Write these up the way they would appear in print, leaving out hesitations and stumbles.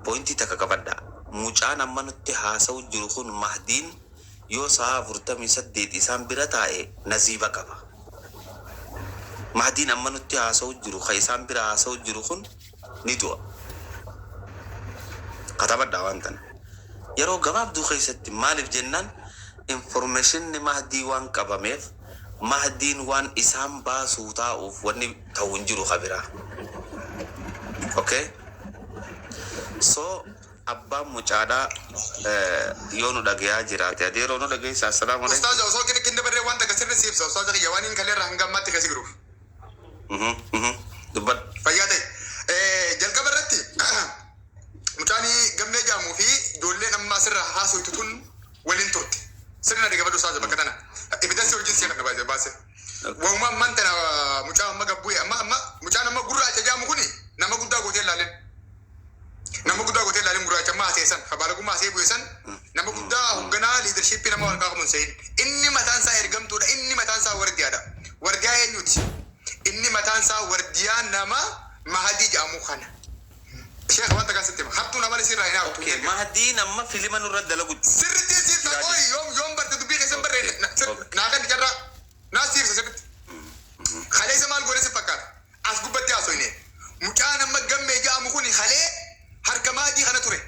Pointii takka qabadha. Mucaan amma nutti haasa'u jiru kun, Mahdiin, yoo sa'a 48 isaan bira taa'e naziiba qaba. Mahdiin amma nutti haasa'u jiru, ka isaan bira haasa'u jiru kun, ni du'a. Katabadhaa waan tana. Yeroo gabaabduu keessatti. Maaliif jennaan, informationni Mahdii waan qabameef, Mahdiin waan isaan baasuu taa'uuf wanni ta'u hin jiru ka biraa. Okay? So abbaan mucaadhaa yoo nu dhagayaa jiraate, adeeroo, nu dhageessa? Assalaamu alaikum. Ustaaza, osoo kini kinda barree waan takka sirri siibsa, ustaaza kiyya, waan hin kaleerra hanga ammaatti keessa jiruuf. Dubbadhu. Fayyaa ta'e. Jalqaba irratti mucaan Gammee jedhamuu fi ijoolleen amma asirraa haasoftu tun waliin turte. Sirna dhaggeeffadhu, ustaaza, bakka tana. Ibidda si wajjin si kan baase baase. Waa'uma ammaan tana mucaa amma gabbu'e, amma amma mucaan amma gurraacha jedhamu kuni nama guddaa gootee ilaalin. Nama guddaa gootee ilaalin. Gurraacha amma haasee san, kabaalagummaa haasee bu'e san, nama guddaa hoogganaa leadershipii nama warqaa qabu hin se'in. Inni mataan isaa ergamtuudha. Inni mataan isaa wardiyaadha. Wardiyaa eenyuti? Inni mataan isaa wardiyaa nama Mahadii jedhamu kana. Sheekh, wanta kan sitti hima. Hattuu nama sirraa hin haartu. Okay, Mahdiin amma filima nurra dalagu Sirriitti siibsa. jiraa. Qoy, yoom yoom barte dubbii keessan barree naa kan carraa naa siibsa sirriitti. Kaleessa maal godhe si fakkaata? As gubbatti haasofne. Mucaan amma Gammee jedhamu kun kalee harka Maadii kana ture.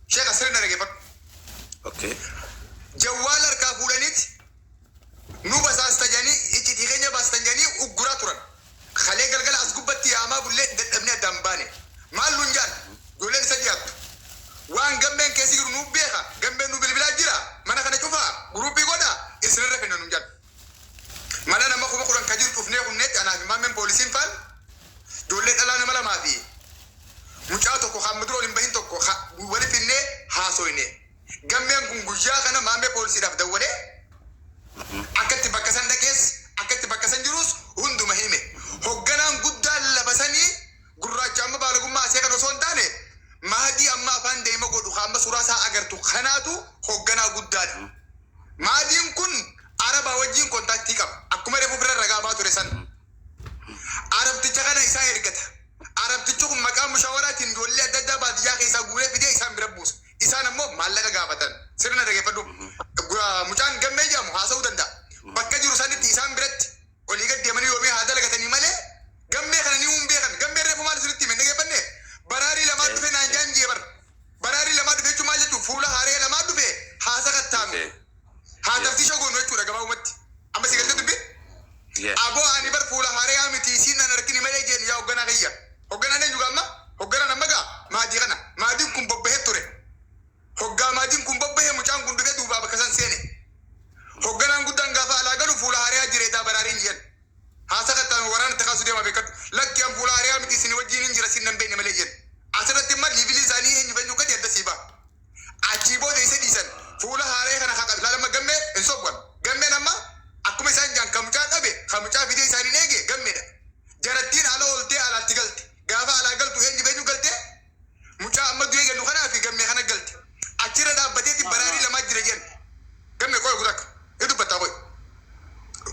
Sheekh, sirri na dhaggeeffadhu. Jawwaala harkaa fuudhaniiti nu basaasta jedhanii, iccitii keenya baastan jedhanii ugguraa turan. Kalee galgala as gubbatti yaamaa bullee dadhabnee addaan baane. Maal nuun jaan? Ijoolleen isa dhiyaattu. Waan Gammeen keessa jiru nuuf beeka. Gammeen nu bilbilaa jira. Mana kana cufaa. Groupii godhaa. Isinirra finna nuun jaan. Mana nama 10,000 ka jiru cufnee kunneetti anaa fi maammeen poolisiin faan, ijoollee dhalaa nama lamaa fi mucaa tokko kan dura ol hin bahin tokko wali finnee haasoyne. Gammeen kun guyyaa kana maammee poolisiidhaaf dawwalee akkatti bakka san dhaqees, akkatti bakka san jirus hunduma hime. Hogganaan guddaan lafa sanii gurraacha amma baalagummaa asee kan osoo hin taane, Maadii amma afaan deema godhu, ka amma suuraa isaa agartu kanaatu hogganaa guddaadha. Maadiin kun Arabaa wajjin contactii qaba. Akkuma reefu bira ragaa baa ture sana. Arabticha kana isaa ergata. Arabtichi kun maqaa mushawaraatiin ijoollee adda addaa baadiyyaa keessaa guuree fidee isaan bira buusa. Isaan ammoo maallaqa gaafatan. Sirna dhaggeeffadhu. Mucaan Gammee jedhamu haasa'uu danda'a. Bakka jiru sanitti isaan biratti olii gad deemanii yoomii haa dalagatanii malee, Gammee kana ni hin beekan. Gammee reefu maal isinitti hime, dhaggeeffanne? Baraarii lamaa dhufe naan jaan jee bar. Baraarii lamaa dhufe jechuun maal jechuun? Fuula haaree lamaa dhufe haasa kattaanu. Haa taftiisha goonu jechuudha gabaabumatti. Amma si galtee dubbi? Aboo, ani bar fuula haaree miti, isiin nan argini malee jeen, yaa hogganaa kiyya. Hogganaan eenyu gaamma? Hogganaan amma gaa Maadii kana. Maadiin kun bobbahee ture. Hoggaa maadiin kun bobbahee, mucaan kun dhufee duubaa bakka san seene. Hogganaan guddaan gaafa alaa galu fuula haaree jireetaa baraariin jeen. Haasa kattaan waraana itti kaasuu deema, beekadhu. Lakki, an fuula haaree miti, isin wajjin hin jira, isin nan beekne malee jeen. Asirratti imma levelii isaanii eenyu eenyu akka ta'e adda sii ba'a. Achii booda isa dhiisan, fuula haaree kana haqa laalama. Gammee hin sobban. Gammeen amma akkuma isaan jaan kan mucaa dhabe, kan mucaa fidee isaaniin eege Gammeedha. Jarattiin ala ooltee alaatti galte. Gaafa alaa galtu eenyu eenyu galte? Mucaa amma du'ee jennu kanaa fi Gammee kana galte. Achirra dhaabbateeti baraarii lamaa jira jennu. Gammee qoy gutakka. Ni dubbattaa, qoy.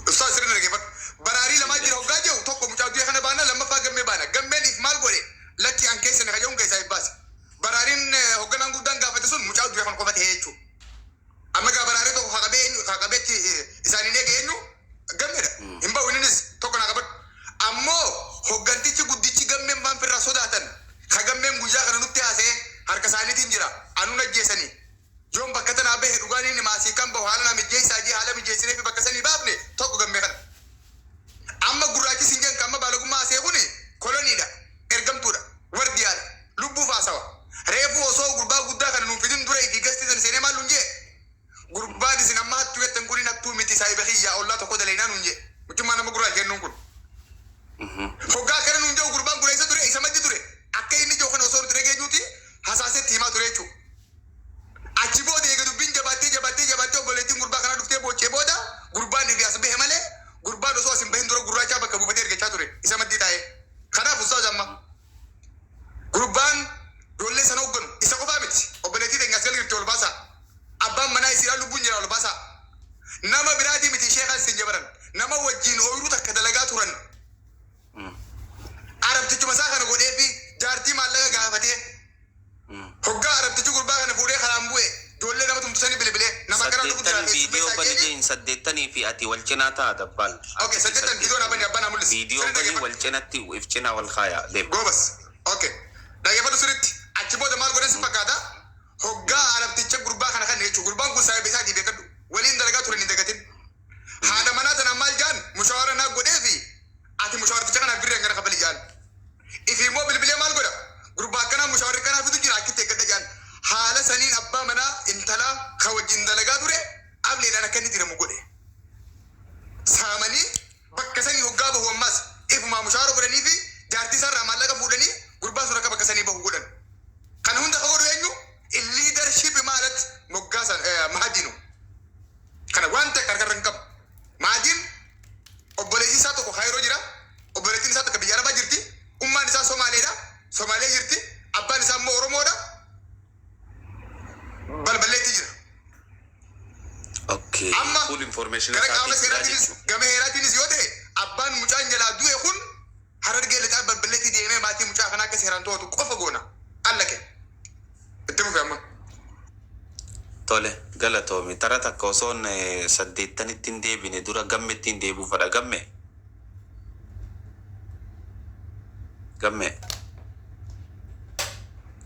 Ustaaz, sirri dhaggeeffadhu. Baraarii lamaa jira hoggaa jiru, tokko mucaa du'ee kana baana, lammaffaa Gammee baana. Gammeen if maal godhe? Lakki, an keessa ni kajaa'uun keessaa if baase. Baraariin hogganaan guddaan gaafate sun mucaa du'ee kana qofa ta'ee jechuudha. Amma gaa baraarii tokko haqabee eenyu haqabeetti isaaniin eege? Eenyu? Gammeedha. Hin bahu innis, tokko naa qabadhu. Ammoo hoggantichi guddichi Gammeen waan firraa sodaatan, ka Gammeen guyyaa kana nutti haasa'ee harka isaaniitiin jira. Anuun ajjeesanii. Yoon bakka tanaa bahe dhugaan inni maasii kan bahu haala naa mijjeessaa jee, haala mijeessinee fi bakka sanii baafne tokko Gammee kana. Amma gurraachi sin jenka amma baalagummaa asee kuni koloniidha. Ergamtuudha. Wardiyaadha. Lubbuuf haasawa. Reefu osoo gurbaa guddaa kana nuun fidin dura ifii gastii san seenee maal nuun jee? Gurbaan isin amma hattuu jettan kun hattuu miti, saahiba kiyyaa, ollaa tokko dalaynaa nuun jee. Mucummaa nama gurraacha jennuun kun. Hoggaa akkana nuun jedhu gurbaan kun eessa ture? Isa maddi ture. Akka inni jiru kana osoo nuti dhageenyuuti hasaasetti himaa ture jechuudha. Achi booda eega dubbiin jabaattee jabaattee jabaattee, obboleettiin gurbaa kanaa dhuftee boochee booda gurbaan Saddeettanii fi ati wal cinaa ta'a dabbaal. Okay, 80 viidiyoo naa bani, abbaa naa mul'isi. Viidiyoo Sirrii banii dhaggeeffadhu. wal cinatti if cinaa wal kaayaa deema. Goobas. Okay. Dhaggeeffadhu sirriitti. Achi booda maal godhan si fakkaata? Hoggaa arabticha gurbaa kana kan jechuudha. Gurbaan kun saahiba isaatii beekadhu. Waliin dalagaa turan hin dagatin. Haadha manaa tanaan maal jaan? Mushaawara naa godhee fi ati mushaawarticha kanaaf birrii hangana kafali jaan. Ifi immoo bilbilee maal godha? Gurbaa akkanaa mushawarri akkanaa fidu jira, achitti eeggadha jaan. Haala saniin abbaa manaa intalaa ka wajjin dalagaa ture ableedhaan akka inni diramu godhe. Saamanii bakka sanii hoggaa bahu ammas ifumaa mushaara godhanii fi jaartii isaarraa maallaqa fuudhanii gurbaan sun akka bakka sanii bahu godhan. Kana hunda ka godhu eenyu? Leadership maalat moggaasan Mahadiinu. Kana waan takka harkarra hin qabu. Mahadiin obboleessi isaa tokko Kaayiroo jira. Obboleettiin isaa tokko biyya Arabaa jirti. Ummaan isaa Somaaleedha. Somaalee jirti. Abbaan isaa immoo Oromoodha. Balballeetti jira. Okay. Amma Full information gara qaama isaatii jira seeraatiinis jechuudha. gama heeraatiinis yoo ta'e, abbaan mucaan jalaa du'e kun Harargee Lixaa Balballeetti deemee maatii mucaa kanaa akka seeraan to'atu qofa goona. Allaqe. Itti fufe amma. Tole, galatoomi. Tara takka osoon 80tti hin deebine dura Gammetti hin deebi'uu fedha. Gamme. Gamme.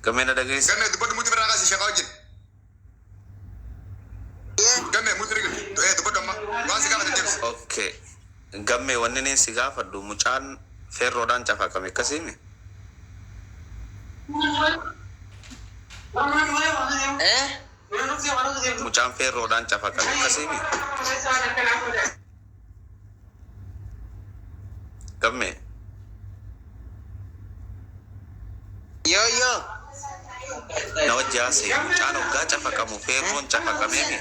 Gamme, na dhageessa? Gammee, dubbadhu, muti biraa kaasi sheekaa wajjin. Gammee, muti dubbadhu amma. Waan si gaafate deebisi. Okay. Gamme, wanni inni si gaafadhu, mucaan feerroodhaan cafaqame akkasiimi? Eh? Mucaan feerroodhaan cafaqame akkasiimi? Gamme. Yo yo. Na wajji haasa'e, mucaan hoggaa cafaqamu feerroon cafaqameemi?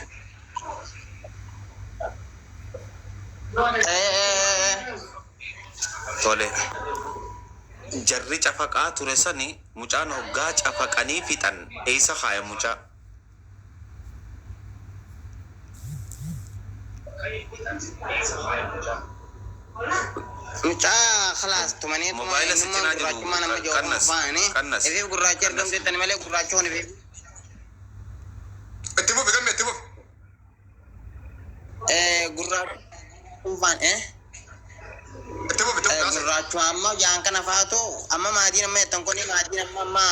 Eh. Tole. Jarri cafaqaa ture sani mucaan hoggaa cafaqanii fixan eessa kaaya mucaa? Mucaa khalaas tumanii tuma Mobaayila si eenyummaan cinaa jiru gurraachummaa nama jiru kannas baane kannas ifiif gurraachi kannas. argamteettani malee gurraachi kun ifiif. Itti fufi, Gammee, itti fufi. Gurraachi dhuunfaan Itti fufi, itti fufi haasa'e. Gurraachu amma jaan kana faatu amma maatiin amma jettan kuni maatiin amma amma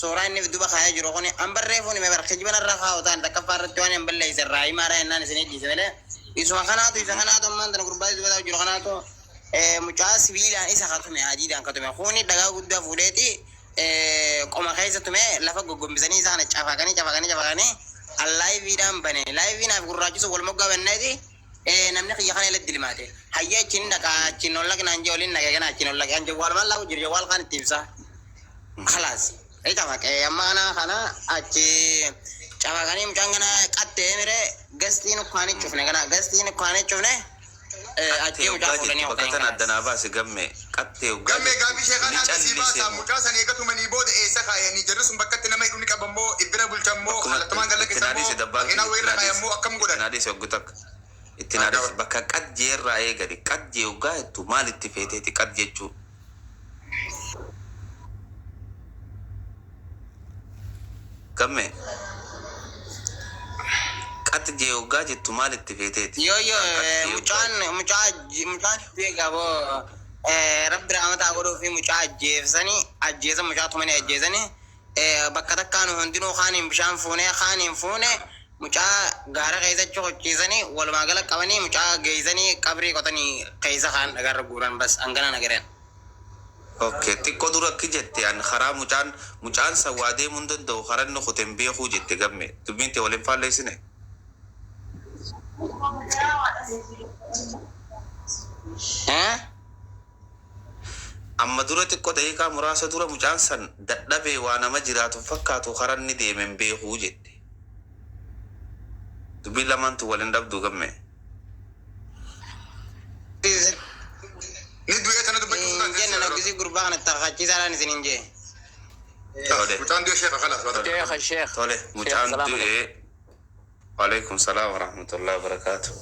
suuraa inni duba kaayee jiru kuni an barreeffuun hime bar kijiban irra kaa'u ta'an takkaffaa irratti waan hin balleesse irraa himaadha jennaan isinii dhiise malee isuma kanaatu isa kanaatu ammaan tana gurbaa duba jiru kanaatu mucaa sibiilaan isa katume, hadiidaan katume, kuni dhagaa guddaa fuudheeti qoma keessa tume, lafa goggombisanii isa kana cafaqanii cafaqanii cafaqanii liveiidhaan bane, liveiinaaf gurraachisu wal moggaa banneeti. Namni kiyya kana ilatti dilmaate hayya achiin dhaqa, achiin ol laqnaan jee waliin dhaqee kana achiin ol laqee an jawwaal maal laaku jiru, jawwaal kaan itti ibsa. Khalaas ni cafaqee amma kana kana achi cafaqanii mucaan kana qattee mire gastiin ukkaanii cufne, kana gastiin ukkaanii cufne Qattee achi mucaa hoggaa fuudhanii jettu bakka oofanii tana khalaas. addanaa baasi, Gamme. Qattee hoggaa Gammee, jettu gaafii sheekaan ni akka sii callisee baasaa moo? Mucaa sana eegatumanii booda eessa kaayanii? Jarri sun bakkatti nama hidhuu ni qabammoo, ibbira bulchammoo, Bakkuma kallattumaan itti gallakkisammoo, naadhiise dabbaal makiinaa itti wayirra naadhiise kaayammoo, akkam itti godhan? naadhiise hoggu takka itti naadhiise. Bakka qajjee irraa eegali. Qajjee hoggaa jettu maal itti feeteeti qaj jechuu? Gamme, qaxjee hoggaa jettu maal itti feeteeti? Yo yo. Mucaan qaxjee hoggaa Mucaan jettu. mucaa ajjeegaa boo rabbi rahmataa godhuu fi mucaa ajjeefsanii ajjeesan, mucaa tumanii ajjeesanii bakka takkaan hundinuu kaaniin bishaan fuunee kaaniin fuune mucaa gaara keessatti hochiisanii walumaa gala qabanii mucaa geessanii qabrii qotanii keessa kaan dhagaarra guuran, bas hangana nagareen. Okay, xiqqoo dura akki jette an karaa mucaan san waa deemuu hin danda'u, karaa inni kute hin beekuu jette. Gamme, dubbiin tee waliin faalleessine. Eh? Amma dura xiqqoo daqiiqaa muraasa dura mucaan san dadhabee waa nama jiraatu fakkaatu, karaa inni deeme hin beekuu jette. Dubbiin lamaantu waliin dhabdu, Gamme. Ni du'ee tana dubbachuuf Hin jenne nagisi gurbaa kana takkachiisaadhaan isin hin jee. Tole. Mucaan du'e sheeka, khalaas. Sheekh, sheekh. Tole, mucaan Salaam. du'ee. Waalaikum salaam warahmatullahi wabarakatuh.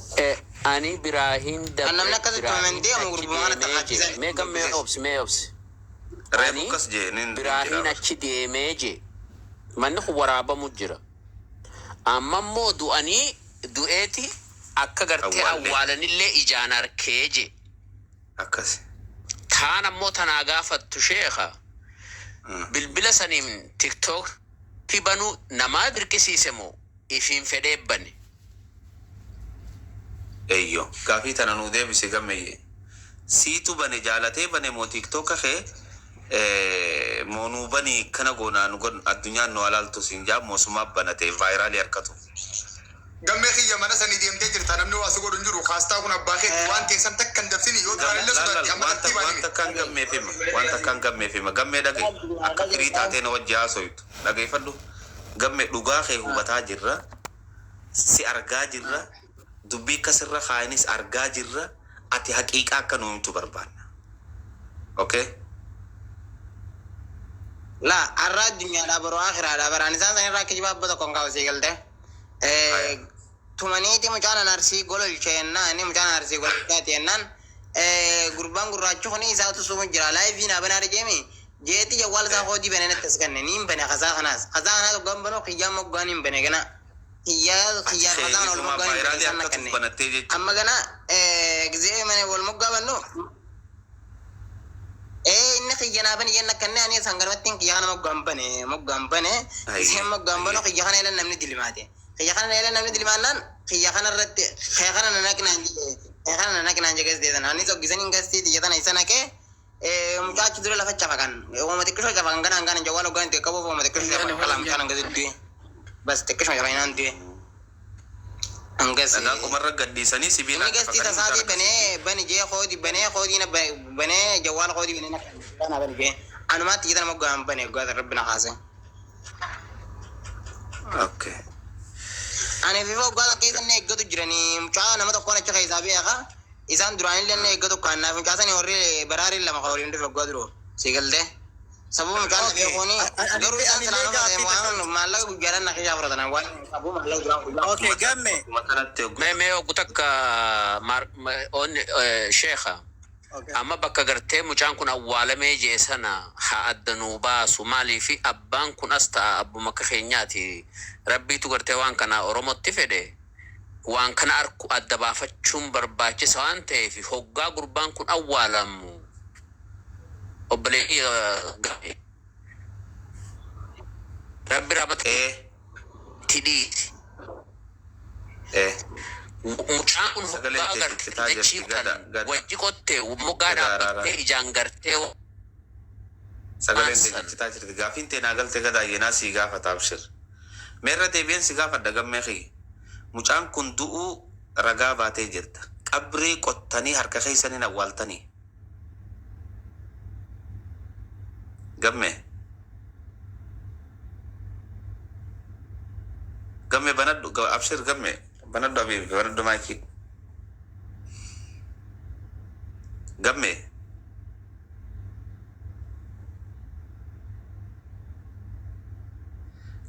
Ani Biraahin Kan namni akkasitti Biraahin tumen deemu achi gurbaa kana deemee jee. takkachiisan. Mee gammee obsi, mee obsi. Reefu Ani akkas jee nin Biraahin jira. achi deemee jee. Manni kun waraabamu jira. Amma immoo du'anii du'eeti. Akka gartee Awwaallee. Awwaalanillee ijaan arkee je. Akkasi. Taan ammoo tanaa gaafattu sheeka. Bilbila saniin TikTokii banuu namaa dirqisiise moo ifiin fedhee bane? Eyyo. Gaafii tana nuu deebisi gammeeyye. Siitu bane jaalatee bane moo TikToka kee moo nuu banii kana goonaa nu godhu addunyaan nu alaaltu siin jaa moosumaa banate viralii harkatu. Gammee kiyya mana sanii deemtee jirta namni waa si godhu hin jiru kaastaa kun abbaa keeti waan teessan takka hin dabsini yoo duraan illee Laal sodaatti laal amma waan tartiibaan waan himi. takkaan gammeef hima waan takkaan gammeef hima gammee dhaga'i akka firii taatee na wajji haasoytu dhageeffadhu gamme dhugaa kee hubataa jirra si argaa jirra dubbii akkasirra kaayanis argaa jirra ati haqiiqaa akka nu himtu barbaanna. Okay? La arra addunyaadhaa boroo akiraadhaa baraan isaan san irraa kijiba abba tokkoon kaa'u sii galte. Haya. Tumaniiti mucaan an arsii gololche jennaan mucaan an arsii gololchaati jennaan gurbaan gurraachi kuni isaatu sumu jira live naa banaa jeemi jeeti jawwaal isaa koodii banee natti as kenne niin bane kasaa kanaas kasaa kanaas hoggaan banuu kiyyaa moggaan hin bane gana kiyyaa Ati kiyyaa kee kasaa kana wal ifuma moggaan hin bane viralii isaan na akkatuuf kenne banattee jechuudha. amma gana gizee mana wal moggaa bannu Ee inni kiyya naa bani jenna kanne ani sanganumatti kiyya kana moggaan bane moggaan bane Hayyee iseen moggaan banu hayyee. kiyya kana eela namni dilimaate kiyya kana eela namni dilimaannaan kiyya kana irratti kiyya kana na naqinaan jedhe kiyya kana na naqinaan jedhe gasdeetan anis hoggisan hin gastii xiyya tana isa naqee mucaa achi dura lafa cafaqan uuma xiqqishoo cafaqan ganaan ganaan jawwaal hoggaan itti qabuuf uuma xiqqishoo cafaqan kalaa mucaan hangas du'e bas xiqqishoo cafaqinaan du'e hangas Dhagaa qomarra gadhiisanii Inni sibiilaan gastii cafaqanii mucaan tasaatii akkasii banee bani jee koodii banee koodii na banee jawwaala koodii banee na kana bani jee anumaatti jita nama gaan bane gaata rabbi na kaase. Okay. Ani fi waggaa keessa inni eeggatu jiranii mucaa nama tokkoon achi keessaa beeka isaan duraanillee inni eeggatu kaannaaf mucaa sani warri baraariin lama kan waliin dhufe waggaa duroo si galtee. Sababa mucaan na Okay. beekuuni garuu Anillee isaan anillee silaa nama gaaffii takka waan maallaqa guyyaadhaan na keessaa fudhatan waan qabu maallaqa duraan guyyaa. Okay, gamme. Akkuma kanatti hogguu Mee mee oggu takka maar sheekha Okay. amma bakka gartee mucaan kun awwaalamee jee sana haa adda nuu baasu maaliifi abbaan kun as ta'a abbuma akka keenyaati rabbiitu gartee waan kana oromotti fedhe waan kana arku adda baafachuun barbaachisa waan ta'eef hoggaa gurbaan kun awwaalamu obboleeyyii gahe rabbi rahmata itti dhiisi. Mucaan kun Sagaleen hoggaa tee gartee ciccitaa dachii jirti gada kan gada wajji qottee moggaa gada araaraa. dhaabbattee ijaan gartee Sagaleen waan tee san ciccitaa jirti gaafiin tee naa galte gada ayyanaa sii gaafata abshir. Meerra deebi'een si gaafadha gammee kiyya. Mucaan kun du'uu ragaa baatee jirta. Qabrii qottanii harka keessaniin awwaaltanii. Gammee. Gammee banadhu abshir gammee banadhu abiibi banadhu maayikii. Gammee.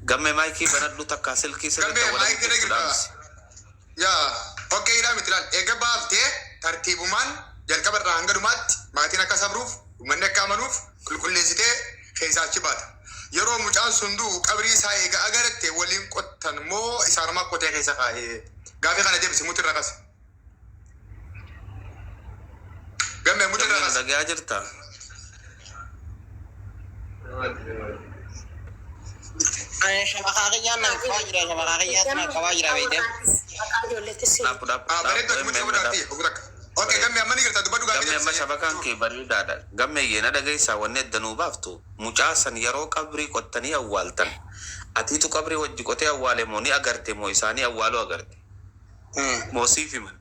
Gammee maayikii banadhu takkaa silkii sirriitti Gammee awwalamuu maayikii irra jirtu jirta. dhaamsi. Yaa okay hidhaa miti laal eega baaftee tartiibumaan jalqaba irraa hanga dhumaatti maatiin akka sabruuf uummanni akka amanuuf qulqulleessitee keessaa achi baata. Yeroo mucaan sun du'u qabrii isaa eega agaratte waliin qottan moo isaanumaa qotee keessa kaa'ee gaafii kana deebisi muti irra kase. Gammee muti irra Gammee nu kase. dhagayaa jirtaa? Ani shabaqaa kiyyaan na qabaa jira shabaqaa kiyyaatti na qabaa jira beekte. Dhaabbu dhaabbu Ah dhaabbu bareedduu ati muti emme irra emme dhaabbu. dhaabbii ogu takka. Okay gammee amma ni jirta dubbadhu gaafii Gammee amma deebisi. shabakaan kee bareedaadha. Gammee yeena dhageessaa wanni adda nuu baaftu mucaa san yeroo qabrii qottanii awwaaltan atiitu qabrii wajji qotee awwaale moo ni agarte moo isaanii awwaaluu agarte moo siif himan.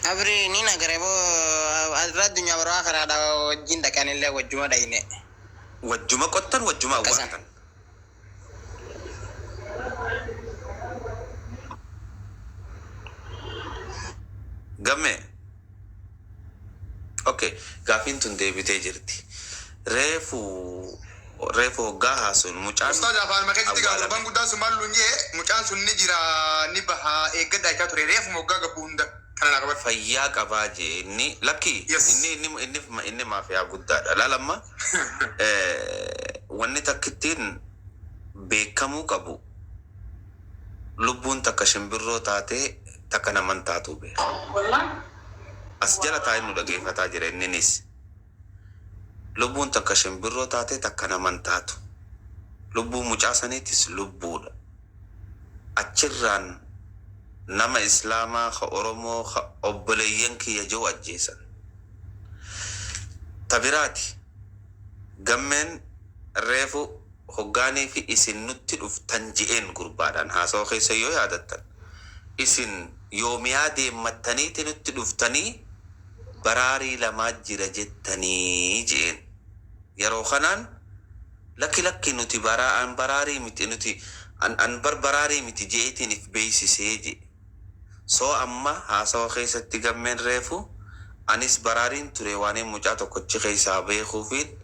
Qabrii ni nagare boo asirra addunyaa baroo akiraadha wajjin dhaqanillee wajjuma dhayne. Wajjuma qottan wajjuma Akkasan. awwaaltan. Gammee. Okay, gaafiin tun deebitee jirti. Reefu reefu hoggaa haasuun mucaan Ustaaz afaan makeessitti gaa gurbaan awwaalame. guddaan sun maal luun jee mucaan sun ni jira ni baha eeggadha jechaa ture reefu moggaa gabbuu hunda kana naa qabadhu. Fayyaa qabaa jee inni lakki Yes. inni inni inni inni maafiyaa guddaadha. Laal amma wanni takkittiin beekamuu qabu Lubbuun takka shimbirroo taatee takka naman taatuu beeka. As jala taa'ee nu dhageeffataa jira inninis. Lubbuun takka shimbirroo taatee takka naman taatu. Lubbuun mucaa saniitis lubbuudha. Achirraan nama Islaamaa ka Oromoo ka obboleeyyan kiyya jiru ajjeesan. Ta biraati gammeen reefu hoggaanii fi isin nutti dhuftan je'een gurbaadhaan haasawa keessa yoo yaadattan, isin yoomiyaa deemmattaniiti nutti dhuftanii baraarii lamaa jira jettanii je'een. Yeroo kanaan lakki lakki nuti baraa an baraarii miti, nuti an bar baraarii miti je'eetiin if beeksisee je'e. So amma haasawa keessatti gammeen reefu anis baraariin ture, waan mucaa tokkochi keessaa beekuufiin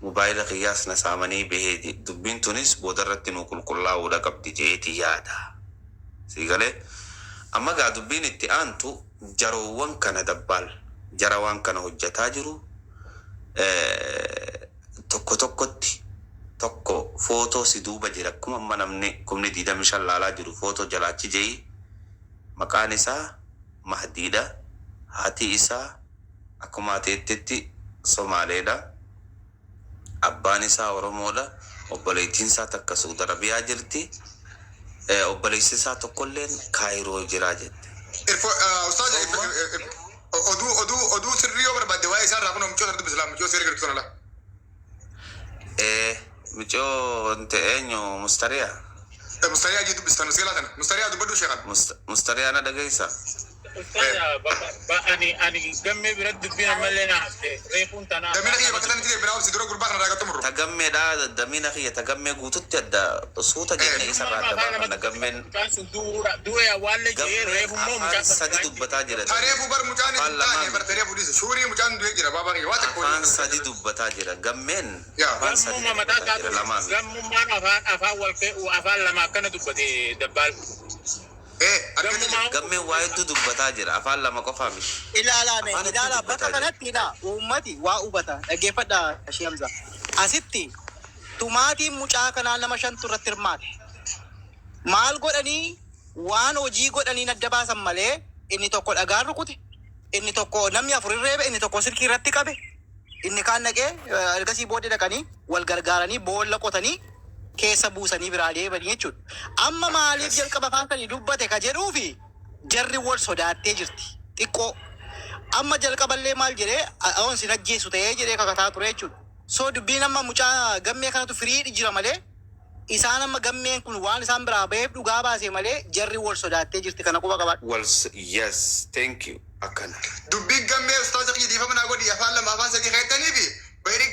mobaayila kiyyaas na saamanii bahee je. Dubbiin tunis boodarratti nu qulqullaa'uudha qabdi je'eeti yaada. Sii galee? Amma gaa dubbiin itti aantu jaroowwan kana dabbaal jara waan kana hojjetaa jiru tokko tokkotti tokko footoo si duuba jira, akkuma amma namni 25,000 laalaa jiru footoo jalaachi je'i. Maqaan isaa Mahdiidha. Haati isaa akkuma ateettetti Somaaleedha. Abbaan isaa Oromoodha. Obboleettiin isaa takka Suudi Arabiyaa jirti. Obboleessi isaa tokkolleen Kaayiroo jiraa jette. Irfo ustaaz, oduu sirrii yoo barbaadde waa'ee isaa irraa kun mucoo sana dubbisa, mucoo seera gartuu sana laa. Mucoo wanti eenyu, Mustariyaa? Mustariyaa jii dubbistan seelaa tana. Mustariyaa, dubbadhu sheekan. Mustariyaa, na dhageessa? Ustaaza, ani gammee biratti dubbiin ammallee na hafte reefuun tanaa. Damina kiyya bakka tanatti deebiin obsi dura gurbaa kana raagatu murru. Tagammeedha, damina kiyya tagammee guututti adda suuta jennee isarraa adda baafanna gammeen. Mucaan sun du'e awwaalle jee Gammeen reefu immoo afaan mucaan sun sadi dubbataa jira. Tareefu bar mucaan Afaan hin taane lamaan bar tareefu dhiise shuurii mucaan du'ee jira baabaa kiyya waa takka. Afaan sadi dubbataa jira gammeen. Yaa. Afaan sadi Gammummaa mataa dubbataa jira, isaatu lamaa miti. Gammummaan afaan wal afaan lama akkana dubbate dabbaal. Argate jira. Gammummaa Gammeen waa hedduu dubbataa jira, afaan lama qofaa miti. Ilaalame. Afaan hedduu ilaala bakka dubbataa jira. Kanatti ilaa uummati waa hubata, dhaggeeffadha. Sheemza asitti tumaatiin mucaa kanaa nama shantu irratti hirmaate. Maal godhanii waan hojii godhanii adda baasan malee, inni tokko dhagaan rukute, inni tokko namni afur irreebe, inni tokko silkii irratti qabe, inni kaan dhaqee ergasii booddee dhaqanii wal gargaaranii boolla qotanii keessa buusanii biraa deebanii jechuudha. Amma maaliif jalqaba afaan sanii dubbate ka jedhuufi jarri wal sodaattee jirti xiqqoo. Amma jalqaballee maal jedhee, "A'oon sin ajjeesu ta'ee," jedhee kakataa ture jechuudha. So dubbiin amma mucaa gammee kanatu firiidhi jira malee, isaan amma gammeen kun waan isaan biraa baheef dhugaa baase malee, jarri wal sodaattee jirti, kana quba qabaadhu. Wal, yes, thank you, akkana. Dubbiin gammee ustaaza kiyya dhiifama naa godhi, afaan lama afaan sadii keettanii fi bayri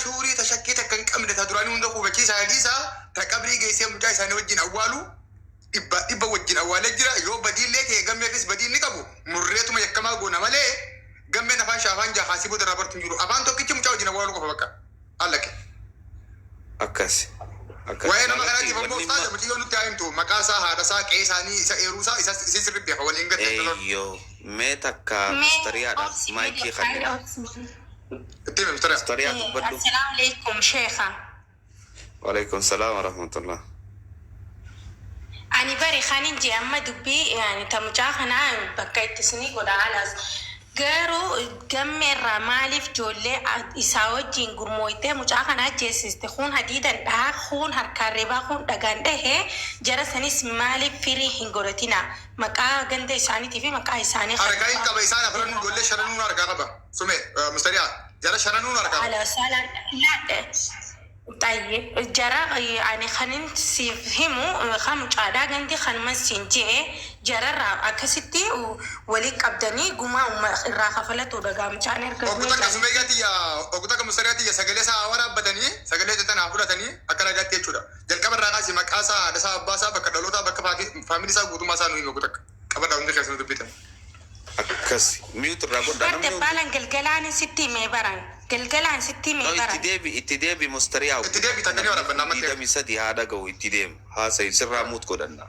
shuurii ta shakkii takka hin qabne ta duraanii hunda hubachiisaa dhiisaa ta qabrii geessee mucaa isaanii wajjin awwaalu dhibba dhibba wajjin awwaalee jira. Yoo badiillee ta'e gammeefis badii inni qabu murreetuma yakkamaa goona malee, gammeen afaan shaafaan jahaasii booda irraa bartu hin jiru. Afaan tokkichi mucaa wajjin awwaaluu qofa bakka allaqe. Akkas. Akkas. Waa'ee nama kanaatiif ammoo Wanni ustaaza, mucayyoo nutti haa himtu, maqaa isaa, haadha isaa, qe'ee isaanii, isa eeruu isaa, isa isii sirri beeka waliin gatte. Eeyyoo, mee takka Mee mustariyaadhaaf obsi mee maayikii dabbaal kannina. obsi. Itti himi, mustariyaa. Mustariyaa, dubbadhu. Assalaamu alaikum sheekha. Waalaikum salaam warahmatullah. Ani bari kanin je amma dubbii yani ta mucaa kanaa bakka itti isinii godha alas. Garuu gammeerraa maaliif ijoollee isaa wajjin gurmooytee mucaa kana ajjeesiste? Kun hadiidan dhahaa, kun harkaan reebaa, kun dhagaan dhahee, jara sanis maaliif firii hin godhatina? Maqaa ganda isaaniitii fi maqaa isaanii Harkaa hin qaba, isaan afranuu, ijoollee shananuun harkaa qaba. Sume, mustariyaa, jara shananuun harkaa qaba. على سالة لا طيب jara ani kanin siif himu kan mucaadhaa gandi kanuman siin je'e jararraa akkasitti walii qabdanii gumaa irraa kafalatu dhagaa mucaan erga Oggu takka sumeeyyaa tiyya, oggu takka mustariyaa tiyya, sagalee isaa waraabbatanii sagalee tana fudhatanii akka ragaatti jechuudha. Jalqaba irraa kaasi maqaa isaa, haadha isaa, abbaa isaa, bakka dhalootaa, bakka faamilii isaa, guutummaa isaa nu himi oggu takka. Qabadhaa hundi keessan dubbitan. Akkas. Mute irraa godhaa Bar namni hundi. dabbaalan galgalaan sitti himee baran, galgalaan sitti himee No, itti baran. deebi, itti deebi mustariyaa. Itti deebi, takkanii waraabbanna ammatti. 23 haa dhaga'u, itti deemu. Haasa'i, sirraa mute godhanna.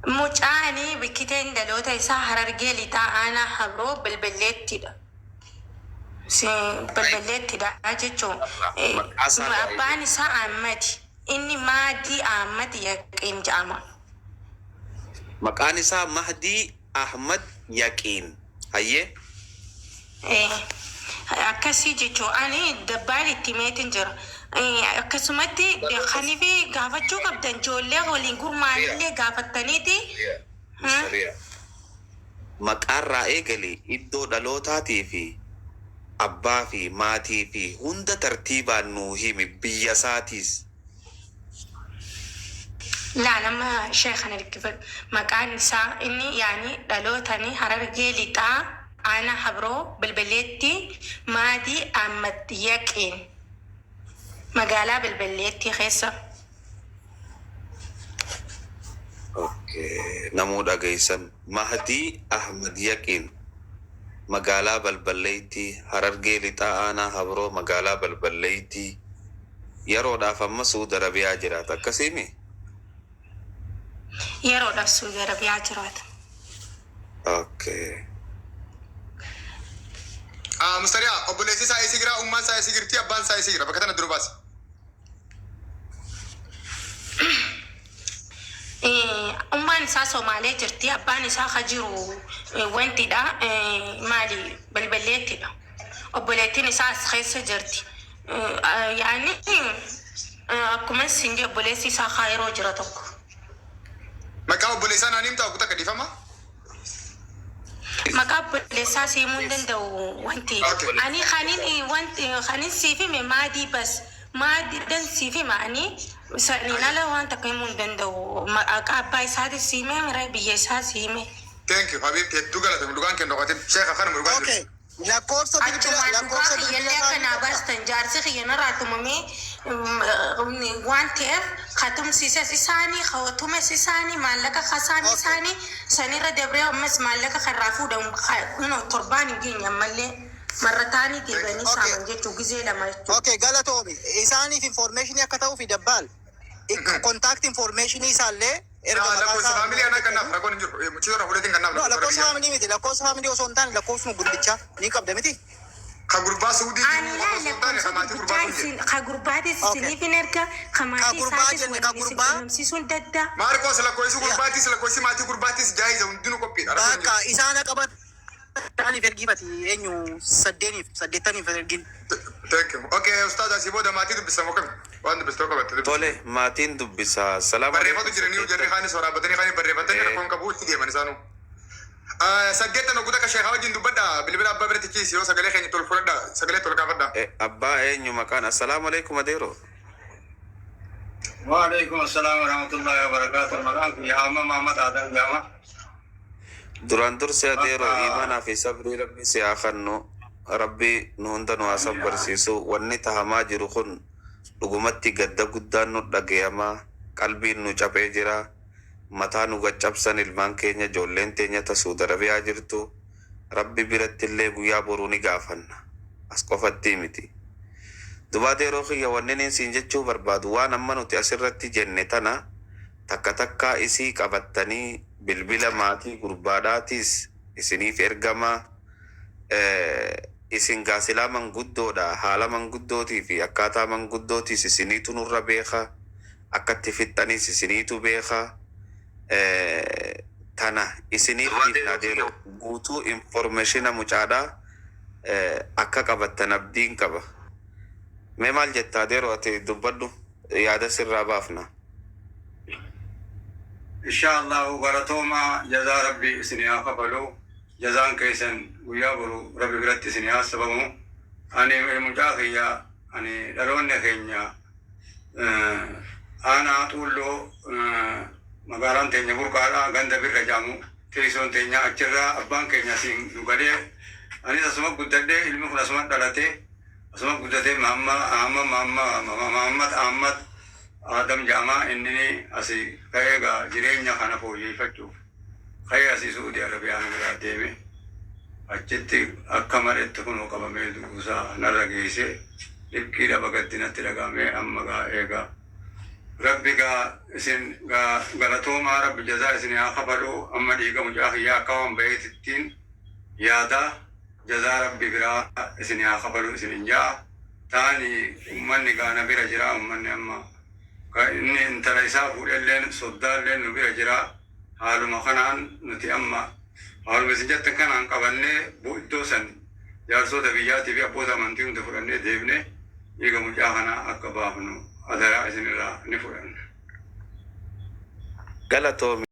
Mucaanii bikkiteen dhaloota isaa Harargee Lixaa aanaa Habroo Bilbilleettidha. Balballeettidha jechuun. Maqaa isaa Abbaan isaa Ahmadi. Inni Maadii Ahmad Yaqiin jedhama. Maqaan isaa Mahdii Ahmad Yaqiin. Hayyee. Akkasii jechuun ani dabbaan itti meetin jira. Akkasumatti kanifi gaafachuu qabdan ijoollee waliin gurmaa'anillee gaafattaniiti. Sariya. Maqaarraa eegali iddoo dhalootaatii fi abbaa fi maatii fi hunda tartiibaan nuu himi, biyya isaatiis. Laa, nama sheekhan ergifadhu. Maqaan isaa inni yaani dhalootani Harargee Lixaa, Aanaa Habroo, Bilbileetti, Maadii Ahmad Yaqiin, magaalaa Bilbileetti keessa. Okay. Namuu dhageessan, Mahdii Ahmad Yaqiin, magaalaa Balballeetti, Harargee Lixaa, Aanaa Habroo, magaalaa Balballeetti, yeroodhaaf amma Suudi Arabiyaa jiraata, akkasiimi? Yeroodhaaf Suudi Arabiyaa jiraata. Okay. Mustariyaa, obboleessi isaa eessa jira? Ummaan isaa eessa jirti? Abbaan isaa eessa jira? Bakka tana dura baasi. Ummaan isaa Somaalee jirti. Abbaan isaa ka jiru wantidha. Maali, Balballeettidha. Obboleettiin isaa as keessa jirti. Yaani akkuma isin jedhe, obboleessi isaa Kaayiroo jira tokko. Maqaa obboleessaa naan himtaa kutaa kadhifama? Maqaa obboleessaa siimuu hin danda'u wanti. Okay. Ani kanin wanti kanin siif hime Maadii bas. Maadii siif hima, ani saniin ala waan takka himuu hin danda'u. Maqaa abbaa isaatis siime mira, biyya isaa siime. Thank you, Habibti, hedduu galatoomi, dhugaan kennu qotin. Sheekha, kanuma dhugaan Okay. jiru. Lakkoofsa bilbila Achumaan dhugaa lakkoofsa bilbila kiyyallee akka isaanii naa qabdaa? baastan, jaarsi kiyya narraa tumamee waan ta'eef katumsiisas isaanii, tumes isaanii, maallaqa kasaame isaanii sanirra dabree ammas maallaqa karraa fuudhamu kunoo torbaan hin geenye ammallee marrataanii deebanii saaman jechuu, gizee lama jechuudha. Okay, galatoomi. Isaaniif information akka ta'uufi dabbaal. Contact information isaallee erga maqaa Lakkoofsa isaa faamilii anaa kannaaf rakkoon hin jiru. Muchiisa irraa fuudheetiin kannaaf. No, lakkoofsa faamilii miti. Lakkoofsa faamilii osoo hin taane lakkoofsuma gurbichaa ni qabda miti? Ka gurbaa Suudii Ani jiru laa osoo hin taane lakkoofsa ka maatii gurbichaa gurbaa sun isin ka gurbaatis isiniif hin erga, ka Ka maatii gurbaa isaatis jenne, ka waliin isin gurbaa. qunnamsiisuun dadda. Maarqoos, lakkoofsi gurbaatis, lakkoofsi maatii gurbaatis jaayiza, hundinuu qophiidha. Rakkoon hin Bakka jiru. isaan qaban isaaniif ergiifati, eenyu, saddeeniif saddeettaniif ergin. Thank you. Okay, ustaaz, asii booda maatii dubbisamoo kami? Waan dubbistoo qabatte dubbisa. Tole, maatiin dubbisa. Salaam Barreeffatu alaikum. jiranii jarri kaanis waraabbatanii kaanis barreeffatanii rakkoon qabu, itti deeman isaanuu. Saddeettan ogguu takka sheekaa wajjin dubbadha. Bilbila abbaa biratti ciisi, yoo sagalee keenya tol fudhadha. Sagalee tol kaafadha. Abbaa eenyu maqaan? Assalaamu alaikum, adeero. وعليكم السلام ورحمة الله وبركاته. Maqaan kiyya Amma Mahamad Adam jedhama. Duraan dursee adeero, Bakka iimaanaa fi sabrii rabbi si haa kennu. Rabbi nu hunda nu haa sabbarsiisu. Wanni tahamaa jiru kun dhugumatti gadda guddaan nu dhagayamaa, qalbiin nu caphee jira, mataa nu gaccabsan ilmaan keenya, ijoolleen teenya ta Suudi Arabiyaa jirtu. Rabbi biratti illee guyyaa boruu ni gaafanna, as qofattii miti. Duba adeeroo kiyya, wanni niin siin jechuu barbaadu, waan amma nuti asirratti jenne tana takka takkaa isii qabattanii, bilbila maatii gurbaadhaatiis isiniif ergamaa. Isin gaasilaa manguddoodha, haala manguddootii fi akkaataa manguddootiis isiniitu nurra beeka, akkatti fixxaniis isiniitu beeka. Tana isiniif dhiifna, adeeroo, guutuu informationa mucaadhaa akka qabattan abdiin qaba. Mee maal jetta adeeroo? Ati dubbadhu, yaada sirraa baafna. Insha Allahu, galatooma, jazaa rabbi isin haa kafalu. Jazaan keessan guyyaa boru rabbi biratti isin haa sabamu. Ani mucaa kiyya, ani dhaloonni keenya aanaa Xuulloo, magaalaan teenya Burqaadha, ganda Birra jedhamu teessoon teenya. Achirraa abbaan keenya asiin nu galee, anis asuma guddadhee, ilmi kun asuma dhalatee asuma guddatee. Mahammad Ahmad Adam jedhama. Inni asii ka'ee gaa jireenya kana fooyyeffachuuf ka'ee asii Suudi Arabiyaa nu biraa deeme. Achitti akka maletti kunoo qabamee du'uusaa narra geesse. Likkii dhaba gaddi natti dhagahame. Amma gaa eegaa rabbi gaa isin gaa galatoomaa, rabbi jazaa isin haa kafalu. Amma dhiiga mucaa kiyyaa akka waan baheetittiin yaadaa. Jazaa Rabbi biraa isin haa kafalu isinin ja'a. Taani ummanni gaana bira jira, ummanni amma ka inni intala isaa fuudhelleen soddaalleen nu bira jira. Haaluma kanaan nuti amma haaluma isin jettan kanaan qabannee iddoo san jaarsota biyyaatii fi abboota amantii hunda fudhannee deemnee dhiiga mucaa kanaa akka baafnu adaraa isinirraa ni fudhanna. Galatoomi.